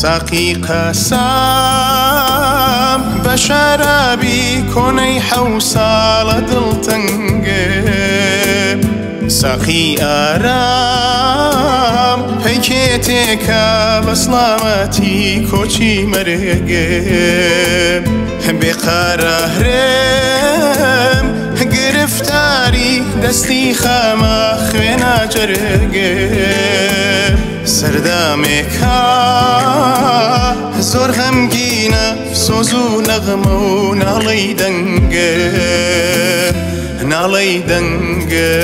ساقی قەسام بە شەرابی کۆنەی حەوساڵە دڵتەنگێ ساقی ئارام پەیکێتێکە بە سڵامەتی کۆچی مەرگێ بێقەرارێم گرفتاری دەستی خەمە خوێنا جەرگێ سەردامێکا زۆر غەمگینە سۆز و نەغمە و ناڵەی دەنگێ ناڵەی دەنگێ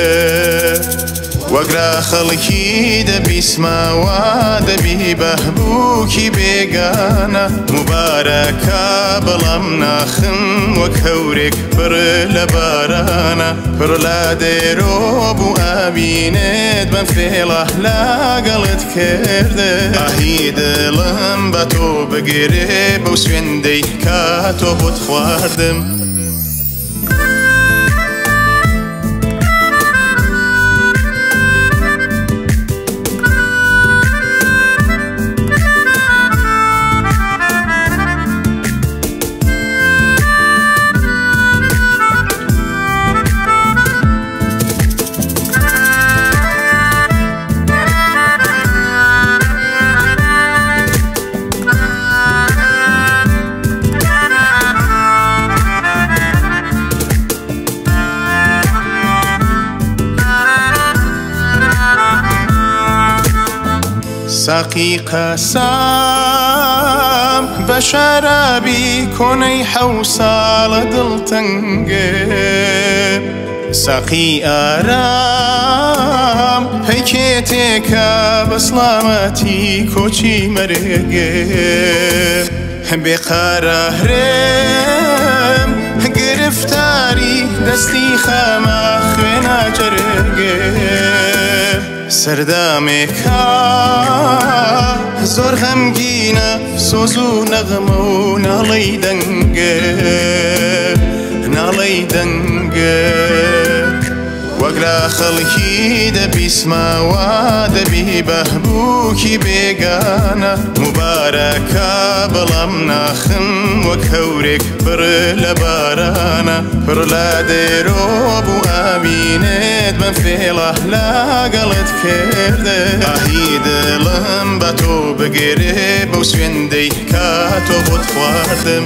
وەگرا خەڵکی دەبیسماوە دەبی بەهبووکی بێگانە مبارەکە بەڵام ناخم وەک هەورێک پڕ لە بارانە پڕ لە دێرۆ بوو ئابینێت بەم فێڵە لەگەڵت کردە ئاهی دڵم بە تۆ بگرێ بەو سوێندەی کە تۆ بۆت خواردم. ساقی قەسام بە شەرابی کۆنەی حەوساڵە دڵتەنگێ ساقی ئارام پەیکێتێکە بە سڵامەتی کۆچی مەرگێ بێقەرارێم گرفتاری دەستی خەمە خوێنا جەرگێ سەردامێکا زۆر غەمگینە سۆز و نەغمە و ناڵەی دەنگێ ناڵەی دەنگێ وەگرا خەڵکی دەبیسماوە دەبی بەهبووکی بێگانە مبارەکە بەڵام ناخم وەک هەورێک پڕ لە بارانە پڕ لە دێرۆ بوو ئابینێت بەم فێڵە لەگەڵت کردە ئاهی دڵم بە تۆ بگرێ بەو سوێندەی کە تۆ بۆت خواردم.